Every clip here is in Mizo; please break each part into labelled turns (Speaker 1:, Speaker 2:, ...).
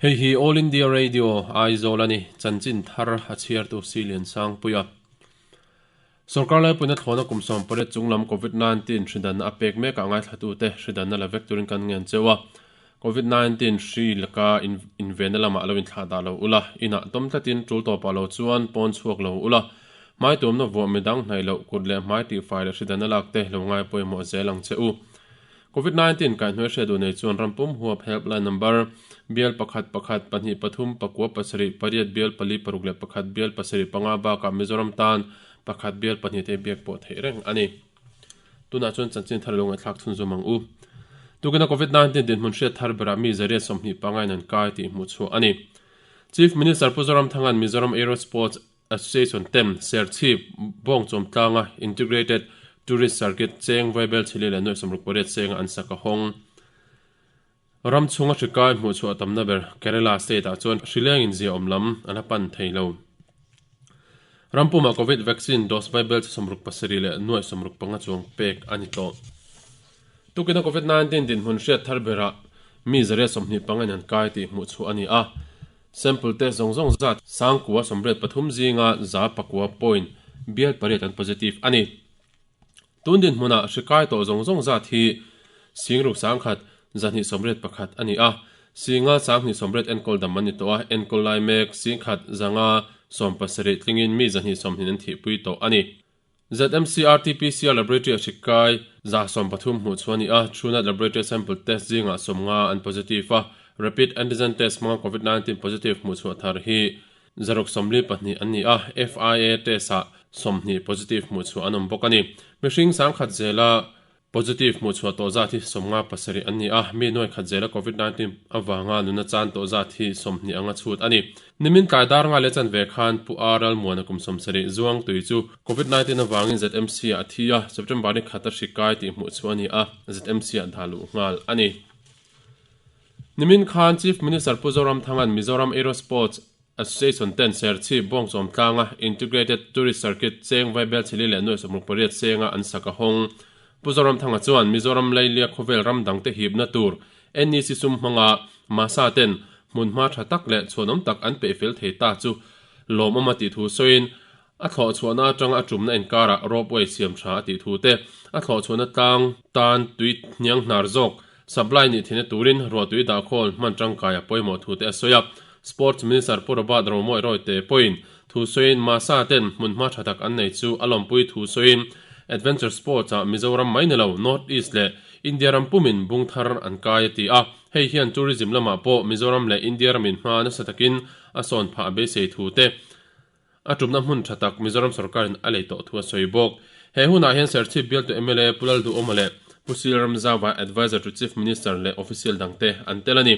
Speaker 1: Hei hi All India Radio, Aizawl a ni. Chanchin thar a chhiartu Silian Sangpuia. Sorkar laipuina thlawna kum 18 chunglam Covid-19 hri danna a pek mekah ngaithlatute hri danna la vek turin kan ngen cheu a. Covid-19 hri laka invenna lamah lo inthlah dah lo ula, inah tawm tlatin tul tawpah lo chuan pawn chhuak lo ula, hmai tuamna vuah midang hnaih loh kut leh hmai tihfai leh hri danna lak te lo ngai pawimawh zel ang che u. Covid-19 kaihhnuai hriat duh nei chuan ram pum huap helpline number bial pakhat pakhat pahnih pathum pakua pasarih pariat bial pali paruk leh pakhat bial pasarih panga bakah Mizoram tan pakhat bial pahnih te biak pawh theih reng a ni. Tunah chuan chanchin thar lo ngaihthlak chhunzawm ang u. Tukina Covid-19 dinhmun hriat thar berah mi zariat sawmhnih pangain an kai tih hmuh chhuah a ni. Chief Minister Pu Zoramthanga'n Mizoram Aero Sports Association ten Serchhip, Bawngchawm tlanga Integrated Tourist Circuit cheng Vaibel Chhili leh nuaih sawmruk pariat chenga an sak a hawng. Ram chhunga hri kai hmuh chhuah tamna ber Kerala state ah chuan hri leng in ziaawm lam a la pan thei lo. Ram pumah Covid vaccine dose Vaibel chi sawmruk pasarih leh nuaih sawmruk panga chuang pek a ni tawh. Tukina Covid 19 dinhmun hriat thar berah mi zariat sawmhnih panga in an kai tih hmuh chhuah a ni a. Sample test zawng zawng zat sangkua sawmriat pathum zinga za pakua point bial pariat an positive a ni. Tun dinhmunah hri kai tawh zawng zawng zat hi singruk sangkhat zahnih sawmriat pakhat a ni a. Singa sanghnih sawmriat enkawl dam an ni tawh a, enkawl lai mek singkhat zanga sawm pasarih tlingin mi zahnih sawmhnih an thihpui tawh a ni. ZMC RT-PCR Laboratory a hri kai 130 hmuh chhuah a ni a, Truenat Laboratory sample test zingah 50 an positive a, Rapid Antigen Test hmanga Covid-19 positive hmuh chhuah thar hi 642 an ni a, FIA test-ah 20 positive hmuh chhuah an awm bawk a ni. Mihring sangkhat zela Positive hmuh chhuah tawh zat hi 57 an ni a, mi nuai khat zela Covid 19 avanga nuna chan tawh zat hi 20 anga chhut a ni. Nimin tlai dar nga leh chanve khan Pu A Ralmuana kum 70 zuang tui chu Covid 19 avangin ZMC ah a thi a, September ni khat a hri kai tih hmuh chhuah a ni a, ZMC ah dah luh nghal a ni. Nimin khan Chief Minister Pu Zoramthanga'n Mizoram Aero Sports Association ten Serchhip Bawngchawm tlanga Integrated Tourist Circuit cheng Vaibel Chili leh nuaih sawmruk pariat senga an sak a hawng. Pu Zoramthanga chuan Mizoram Lailia khawvel ram dangte hipna tur NEC sum hmanga Masa ten hmunhma tha tak leh chhuanawm tak an peih fel thei ta chu lawmawm a tih thu sawiin a thlawh chhuahna atanga a tumna inkarah ropeway siam tha a tih thu te, a thlawh chhuahna tlang tan tui hniang hnar zawk supply nih theihna turin ruahtui dahkhawl hman tangkai a pawimawh thu te a sawi a. Sports Minister Pu Robert Romawi Rawite pawhin thu sawiin Masa ten hmunhma tha tak an nei chu a lawmpui thu sawiin Adventure Sports ah Mizoram mai ni lo North East leh India ram pumin bung thar an kai a ti a, hei hian tourism lamah pawh Mizoram leh India ramin hma nasa takin a sawn phah a beisei thu te A tumna hmun tha tak Mizoram sorkarin a lei tawh thu a sawi bawk. He hunah hian Serchhip bialtu mla Pu Lalduhawma leh Pu Sil Ramzauva Adviser to Chief Minister leh official dangte an tel a ni.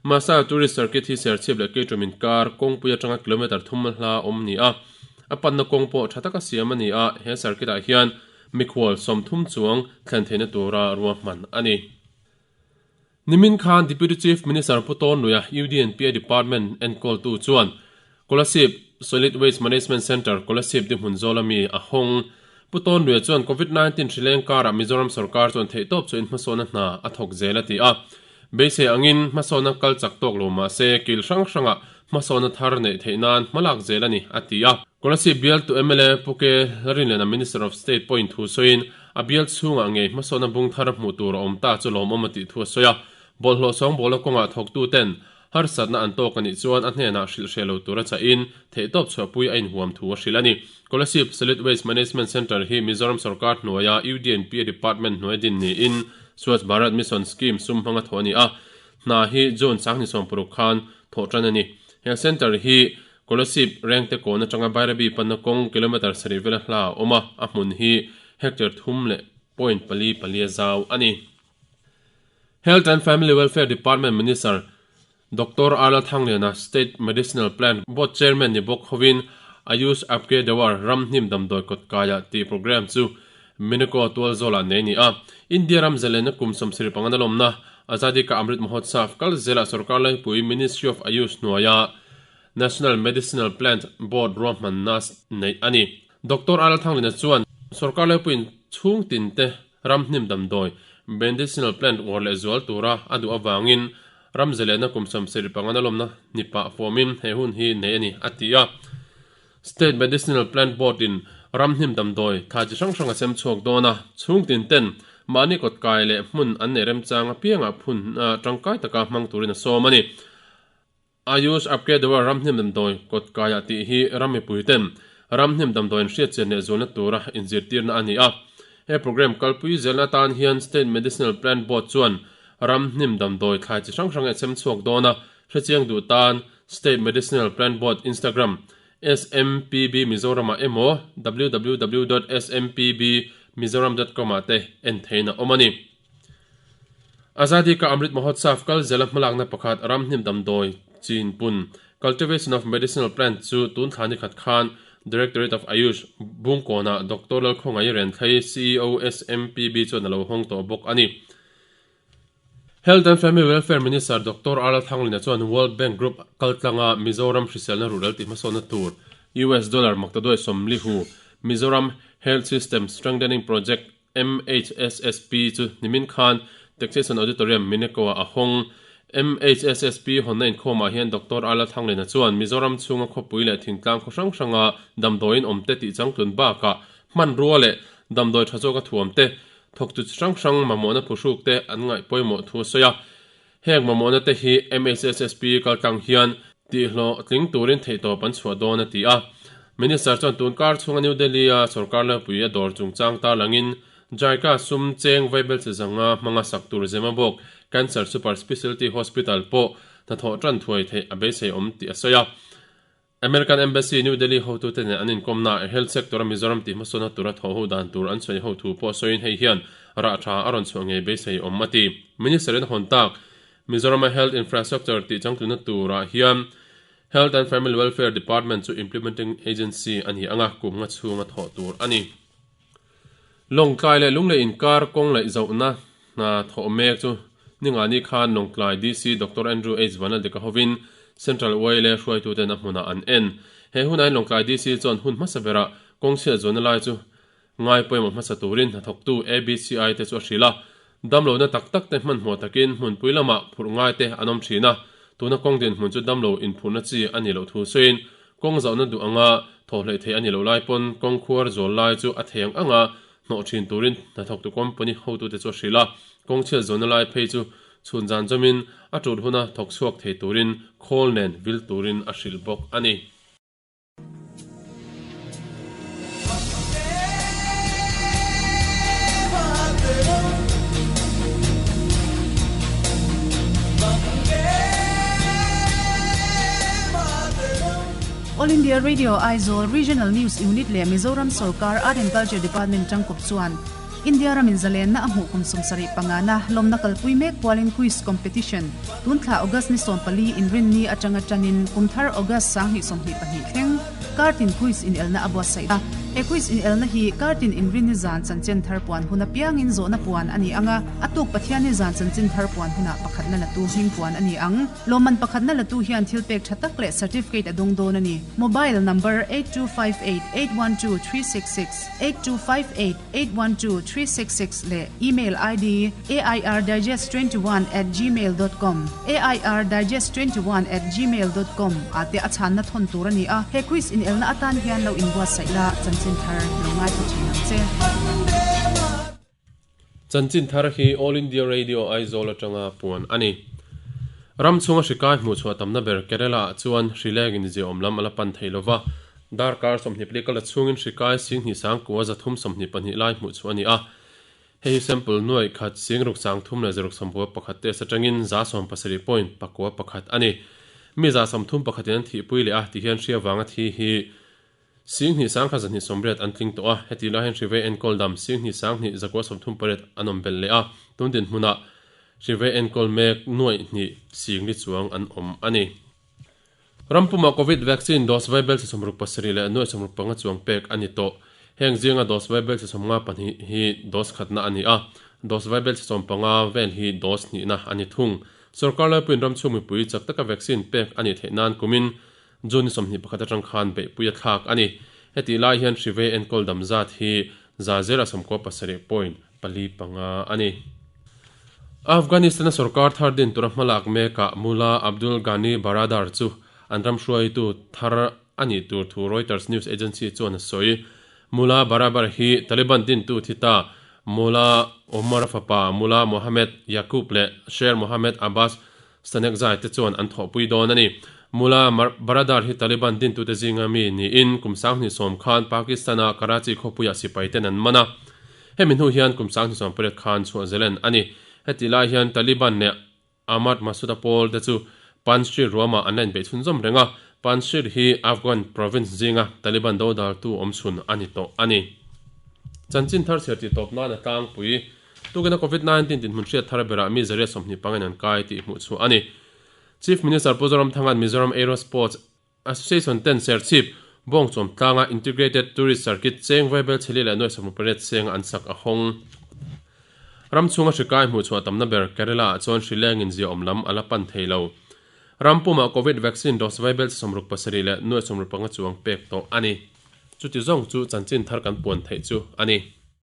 Speaker 1: Masa Tourist Circuit hi Serchhip leh Keitum inkar kawngpui atanga kilometre thum hla awm ni a, a panna kawng pawh tha taka siam a ni a, he circuit ah hian mikhual 30 chuang thlen theihna tura ruahman a ni. Nimin khan Deputy Chief Minister Pu Tawnluia UDNPA Department enkawltu chuan Kolasib Solid Waste Management Centre, Kolasib dihmun zawla mi a hawng. Pu Tawnluia chuan Covid 19 hrileng karah Mizoram sorkar chuan theihtawp chu inhmasawnna hna a thawk zel a ti a. Beisei angin hmasawnna kal chak tawk lo mah se kil hrang hrangah hmasawnna thar neih theih nan hmalak zel a ni, a ti a. Kolasib bialtu mla Pu Ke Rinliana Minister of State pawhin thu sawiin A bial chhungah ngei hmasawnna bung thar hmuh tur a awm ta chu lawmawm a tih thu a sawi a. Bawlhhlawh sawngbawlna kawngah thawktuten harsatna an tawk a nih chuan a hnenah hrilh hreh lo tura chahin theihtawp chhuahpui a inhuam thu a hrilh a ni. Kolasib Solid Waste Management Centre hi Mizoram sorkar hnuaia UDNPA Department hnuai din niin Swachh Bharat Mission Scheme sum hmanga thawh a ni a. Hna hi June sanghnih sawmpuruk khan thawh tan a ni. He centre hi Kolasib Rengte kawn atanga Bairabi panna kawng kilometre sarih vela hla a awm a, a hmun hi hectare thum leh point pali palia zau a ni. Health and Family Welfare Department Minister Doctor Arla Thangliana, State Medicinal Plant Board Chairman ni bawk hovin Ayush Apke Dewar Ramhnim Damdawi Kawtkaia tih programme chu Mineko tualzawlah nei a ni a. India ram zalenna kum 75 na lawmna Azadi Ka Amrit Mahotsav kal zelah sorkar laipui Ministry of Ayush hnuaia National Medicinal Plant Board ruahmanna neih a ni. Doctor Arl Thanglina chuan sorkar laipuiin chhung tinte ramhnim damdawi medicinal plant uar leh zual tura a duh avangin Ram zalehna kum 75 na lawmna ni pah fawmin he hun hi nei a ni, a ti a. State Medicinal Plant Board in ram hnim damdawi thlai chi hrang hrang a sem chhuak dawn a, chhung tin ten mahni kawt kai leh hmun an nei remchang apiangah phun tangkai taka hmang turin a sawm a ni. Ayush Aapke Dwar ram hnim damdawi kawt kaiah tih hi ram mipui ten ram hnim damdawi an hriat chian leh zualna tura inzirtirna a ni a. He programme kalpui zelna atan hian State Medicinal Plant Board chuan ram hnim damdawi thlai chi hrang hrang a sem chhuak dawn a, hrechiang duh tan State Medicinal Plant Board Instagram SMPB Mizoram ah emaw www dot smpbmizoram dot com ah te en theiin a awm a ni. Azadi Ka Amrit Mahotsav kal zela hmalakna pakhat ramhnim damdawi chin pun, Cultivation of Medicinal Plant, chu tun thla ni khat khan Directorate of Ayush, Bungkawnah Doctor Lalkhawngaih Renthlei, CEO SMPB chuan a lo hawng tawh bawk a ni. Health and Family Welfare Minister Doctor R Lalthanglina chuan World Bank Group kaltlanga Mizoram hriselna ruhrel tihhmasawnna tur US dollar maktaduai sawmlihu Mizoram Health System Strengthening Project MHSSP chu nimin khan Taxation Auditorium, Mineko-ah a hawng. MHSSP hawnna inkhawmah hian Doctor Ala Thanglena chuan Mizoram chhunga khawpui leh thingtlang khaw hrang hranga damdawiin awmte tih changtlun bakah hmanrua leh damdawi tha zawka thuamte, thawktu chi hrang hrang mamawhna phuhrukte an ngaih pawimawh thu a sawi a. Heng mamawhna te hi MHSSP kaltlang hian tihhlawhtling turin theihtawp an chhuah dawn a ti a. Minister chuan tun kar chhunga New Delhi-a sorkar lepui a dawr chungchang tarlangin JICA sum cheng vaibel che zanga hmanga sak tur Zemabawk Cancer Super Specialty Hospital pawh hnathawh tan thuai theih a beisei awm tih a sawi a. American Embassy, New Delhi hotute nen an inkawmna Health sector-a Mizoram tihhmasawnna tura thawhho dan tur an sawi ho thu pawh sawiin hei hian rah tha a rawn chhuah ngei beisei awm a ti. Minister-in a hawn tak Mizorama Health Infrastructure tih changtlunna turah hian Health and Family Welfare Department chu implementing agency a ni anga kum nga chhunga thawh tur a ni. Lawngtlai leh Lunglei inkar kawng laih zohna hna thawh mek chu Ningani khan Lawngtlai DC Doctor Andrew H Vanaldika hovin Central YLA hruaituten a hmunah an en. He hunain Lawngtlai DC chuan hun hmasa berah kawng chhiat zualna lai chu ngai pawimawh hmasa turin hnathawktu ABCI te chu a hrilh a. Damlohna tak tak te hmanhmawh takin hmunpui lamah phurh ngai te an awm thin a, tuna kawng dinhmun chu damlo inphurhna chi a nih loh thu sawiin Kawng zauhna duh anga thaw hleih theih a ni loh lai pawn kawng khuar zual lai chu a thei ang anga hnawh thin turin hnathawktu company hotute chu a hrilh a, kawng chhiat zualna lai phei chu chhun zan zawmin a tul huna thawk chhuak thei turin khawl nen vil turin a hrilh bawk a ni.
Speaker 2: All India Radio Aizawl Regional News Unit leh Mizoram Sorkar Art and Culture Department tangkawp chuan India ramin zalenna a hmuh kum 75 na lawmna kalpui mek pualin Quiz Competition tun thla August ni 14 inrinni atanga tanin kum thar August 2022 thleng Kartin Quiz inelna a buatsaih a. He quiz inelna hi Kartin inrinni zan chanchin thar puan hun apiangin zawhna puan a ni ang a, a tuk Pathianni zan chanchin thar puan hunah pakhatna latu hming puan a ni ang. Lawmman pakhatna latu hian thil pek tha tak leh certificate a dawng dawn a ni. Mobile number 8258812366, 8258812366 leh email ID airdigest21@gmail dot com, airdigest21 at gmail dot com, ah te a chhanna thawn tur a ni a. He quiz inelna atan hian lo inbuatsaih la, chanchin thar lo ngaithla thin ang che.
Speaker 1: Chanchin thar hi All India Radio Aizawl atanga puan a ni. Ram chhunga hri kai hmuh chhuah tamna ber Kerala ah chuan hri lengin ziaawm lam a la pan thei lova. Darkar 20 pali kal a chhungin hri kai 10 sangkua 322 lai hmuh chhuah a ni a. Hei hi sample nuaih khat 6 sang thum leh zaruk sawmpua pakhat test atangin 77 point pakua pakhat a ni. Mi 31 pakhatin an thihpui leh a ti hian hria vanga thi hi 10 sangkhat 280 an tling tawh a, heti lai hian hrivei enkawl dam 10 sanghnih zakua 38 an awm belh leh a, tun dinhmunah hrivei enkawl mek nuaih hnih singli chuang an awm a ni. Rampuma Covid vaccine dose vaibel chi 67 leh nuaih 65 chuang pek a ni tawh. Heng zinga dose vaibel chi 52 hi dose khatna a ni a, dose vaibel chi 15 vel hi dose hnihna a ni thung. Sorkar laipuiin ramchhung mipui chak taka vaccine pek a nih theih nan kumin June ni 21 atang khan beihpui a thlak a ni. Hetih lai hian hrivei enkawl dam zat hi 97.45 a ni. Afghanistan-a sorkar thar din tura hmalak mekah Mullah Abdul Ghani Baradar chu an ram hruaitu thar a nih tur thu Reuters news agency chuan a sawi. Mullah Barabar hi Taliban dintu thi ta Mullah Omar fapa Mullah Mohammed Yaqub leh Sher Mohammed Abbas Stanekzai te chuan an thawhpui dawn a ni. Mullah Baradar hi Taliban dintute zinga mi niin kum 2010 khan Pakistan-a Karachi khawpuiah sipaiten an man a. Hemi hnu hian kum 2018 khan chhuah zelen a ni. Hetih lai hian Taliban leh Ahmad Massoud-a pawl te chu Panjshir ruamah an la inbeih chhunzawm reng a, Panjshir hi Afghan province zinga Taliban dodaltu awmchhun a ni tawh a ni. Chanchin thar chhiar tih tawp nan a tlangpui. Tukina Covid 19 dinhmun hriat thar berah mi zariat 20 pangin an kai tih hmuh chhuah a ni. Chief Minister Pu Zoramthanga'n Mizoram Aero Sports Association ten Serchhip, Bawngchawm tlanga Integrated Tourist Circuit cheng vaibel chheli leh nuai 18 senga an sak a hawng. Ram chhunga hri kai hmuh chhuah tamna ber Kerala ah chuan hri lengin ziaawm lam a la pan thei lo. Ram pumah Covid vaccine dose vaibel chi 67 leh nuai 65 chuang pek tawh a ni. Chuti zawng chu chanchin thar kan puan theih chu a ni.